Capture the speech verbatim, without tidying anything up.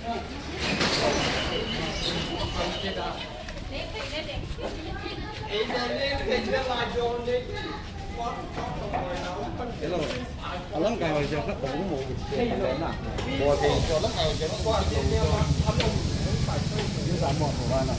Hello. Alang kai wai jong khat tong mo. Mo ke jo lang kai wai jong khat tong mo. Ni sa mo ko na.